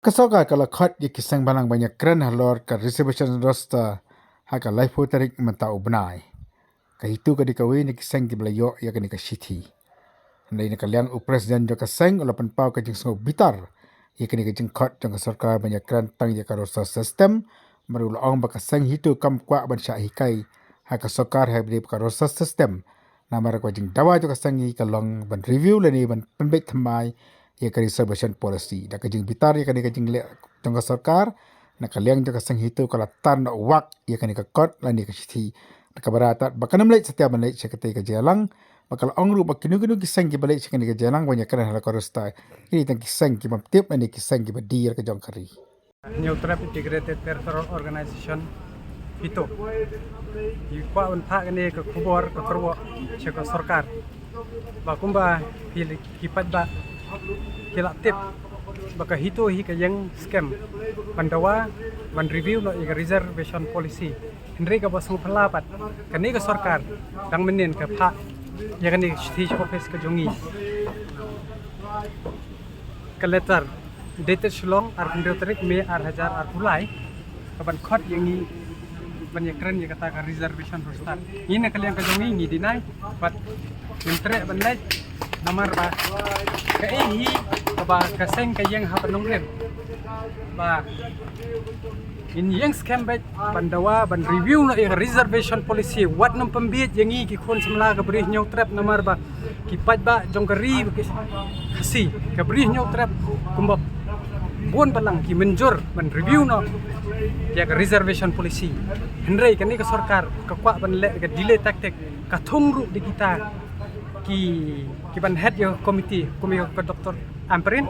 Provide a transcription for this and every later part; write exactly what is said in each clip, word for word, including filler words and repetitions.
Ka sorkar ka la khot ïa ki seng bhalang ban ïakren halor ka reservation roster ha ka laiphew tarik mynta u bnai. Ka HITO ka dei kawei na ki seng kiba la ïoh ïa kane ka shithi. Hynrei na ka liang u president jong ka seng u la pynpaw ka jingsngewbitar ïa kane ka jingkhot jong ka sorkar ban ïakren tang ïa ka roster system. Namar u la ong ba ka seng HITO kam kwah ban shah hikai ha ka sorkar ha kaba ïadei bad ka roster system. Namar ka jingdawa jong ka seng hi ka long ban review lane ban pynbeit thymmai ïa ka reservation policy. Da ka jingbitar ïa kane ka jingleh jong ka sorkar, na ka liang jong ka seng HITO ka la tan noh wak ïa kane ka kot lane ka shithi. Da kaba radot ba kan ym leit satia ban leit sha katei ka jingïalang, ba ka la ong ruh ba kino kino ki seng kiba leit sha kane ka jingïalang ban ïakren halor ka roster, ki dei tang ki seng ki bym tip lane ki seng kiba die ïa ka jong ka ri. Hynñiewtrep Integrated Territorial Organization, HITO, ngi kwah ban phah kane ka khubor ka kyrwoh sha ka sorkar. Ba kumba phi ki paidbah ki la tip ba ka HITO hi ka ïeng skhem ban dawa ban review noh ïa ka reservation policy. Hynrei kaba sngewphylla pat, kane ka sorkar dang mynnin ka phah ïa kane ka shithi sha office ka jong ngi. Ka letter dated Shillong, arphew hynriew tarik May, ar hajar arphew lai, ka ban khot ïa ngi ban ïakren ïa kata ka reservation roster. Ngi na ka liang ka jong ngi ngi deny, bad ngim treh ban leit, namar ba kaei hi kaba ka seng ka ïeng ha ka nongrim, ba ngin ïeng skhem beit ban dawa ban review noh ïa ka reservation policy. Wat nym pynbieit ïa ngi ki khun samla ka Bri Hynñiewtrep, namar ba ki paidbah jong ka ri Khasi, ka Bri Hynñiewtrep, kumba bun balang ki mynjur ban review noh ïa ka reservation policy. Hynrei kane ka sorkar ka kwah ban leh ka delay tactic, ka thung ruh da kita ki, ki ban head ïa ka committee, kum ïa ka Doctor Ampareen,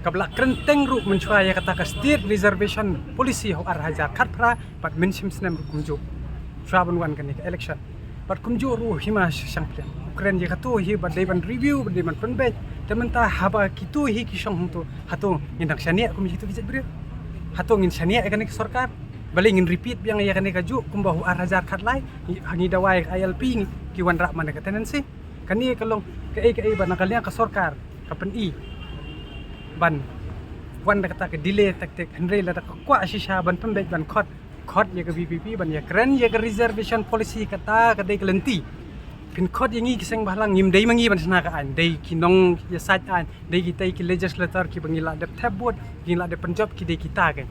kaba la kren teng ruh mynshuwa ïa kata ka state reservation policy ha u ar hajar khatphra, bad mynshem snem ruh kumjuh, shuwa ban wan kane ka election. Bad kumjuh ruh u Hima Shangpliang u kren ïa kato hi ba dei ban review, ba dei ban pynbeit. Te mynta haba kito hi ki shong hangto, hato ngin dang shaniah kum kito ki jaitbynriew? Hato ngin shaniah ïa kane ka sorkar? Balei ngin repeat biang ïa kane kajuh kumba ha u ar hajar khatlai, ngi, ngi dawa ïa ka I L P, ngi, ki wanrah man ka tenancy. Kane ka long kaei kaei ba na ka liang ka sorkar ka pyni ban wan da kata ka delay tactic. Hynrei lada ka kwah shisha ban pynbeit ban khot, khot ïa ka V P P ban ïakren ïa ka reservation policy, kata ka dei ka lynti. Phin khot ïa ngi ki seng bhalang, ngim dei ma ngi ban shna ka aiñ, dei ki nongïasaid aiñ, dei kitei ki legislator kiba ngi la dep thep vote, ngi la dep pynjop, ki dei kita kein.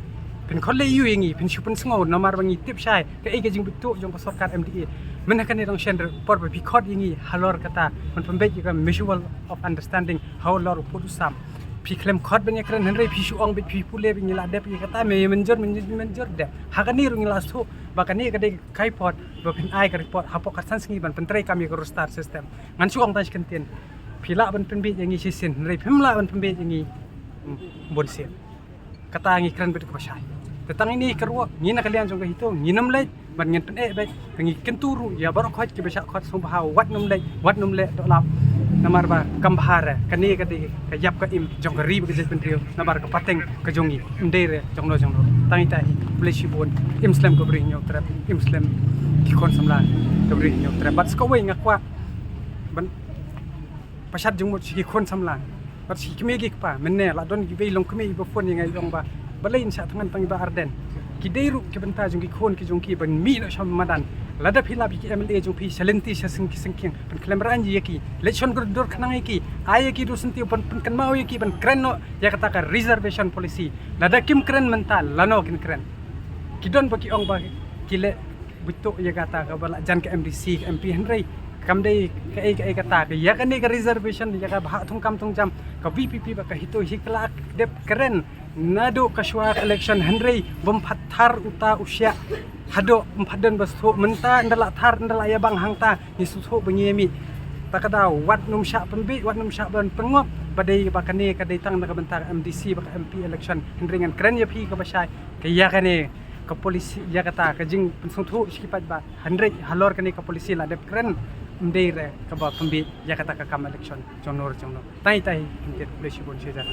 Phin khot leh aiu ïa ngi? Phin shu pynsngew namar ba ngi tip shai kaei ka jingbit tuh jong ka sorkar M D A. Mynta kane dang shen re por ba phi khot ïa ngi halor kata ban pynbeit ïa ka mutual of understanding halor u pud u sam. Phi khlem khot ban ïakren, hynrei phi shu ong beit phi pule ba ngi la dep ïa kata, me mynjur, mynjur, mynjur dep. Ha kane ruh ngi la shu ba kane ka dei ka report ba phin ai ka report hapoh khatsan sngi ban pyntreikam ïa ka roster system. Ngan shu ong tang shi kyntien, phi lah ban pynbeit ïa ngi shisien, hynrei phim lah ban pynbeit ïa ngi, hmm, bun sien. Kata ngi kren beit kaba shai. Te tang ine ka ruh ngi na ka liang jong ka HITO ngin ym leit, ban ngin pyneh beit, ngi kyntu ruh ïa baroh khoit kiba shah khot sngewbha wat nym leit, wat nym leh doh lap. Namar ba kam bha re, kane ka dei ka ïap ka im jong ka ri bad ka jaitbynriew, namar ka pateng ka jong ngi, ym dei re jong no jong no. Tang ita hi, khublei shibun, im slem ka Bri Hynñiewtrep, im slem ki khun samla ka Bri Hynñiewtrep. Bad sa kawei nga kwah ban pynshad jingmut sha ki khun samla bad sha ki kmie ki kpa. Mynne la don kiwei long kmie ba phone ïa nga, ong ba balei yn shah thngan tang ïa i Bah Ardent. Ki dei ruh ki bynta jong ki khun ki jong ki ban mih noh sha madan. Lada phi lap ïa ki M L A jong phi sha lynti sha seng ki seng kiang, pynkhlem raiñ ïa ki, leit shon dur khnang ïa ki, ai ïa ki dur syntiew, ban pynkynmaw ïa ki ban kren noh ïa kata ka reservation policy. Lada kim kren mynta, lano kin kren? Ki don ba ki ong ba ki leh buit tuh ïa kata kaba la jan ka M D C, ka M P, hynrei kam dei kaei kaei kata, ka ïa kane ka reservation, ïa kaba ha thungkam thungjam ka V P P bad ka HITO hi ka la dep kren naduh ka shuwa ka election, hynrei bym pat thar uta u shiah haduh ym pat don ba sngewthuh. Mynta ynda la thar, ynda la ïa bang hangta, ngi sngewthuh ba ngi ïa mih. Ta ka daw wat nym shah pynbieit, wat nym shah ban pynngop ba dei ba kane ka dei tang na ka bynta ka M D C bad ka M P election, hynrei ngan kren ïa phi kaba shai, ka ïa kane ka policy, ïa kata ka jingpynsngewthuh sha ki paidbah. Hynrei halor kane ka policy la dep kren, ym dei re kaba pynbieit ïa kata ka kam election jong no jong no. Tang ita hi, kynthei, khublei shibun shi hajar.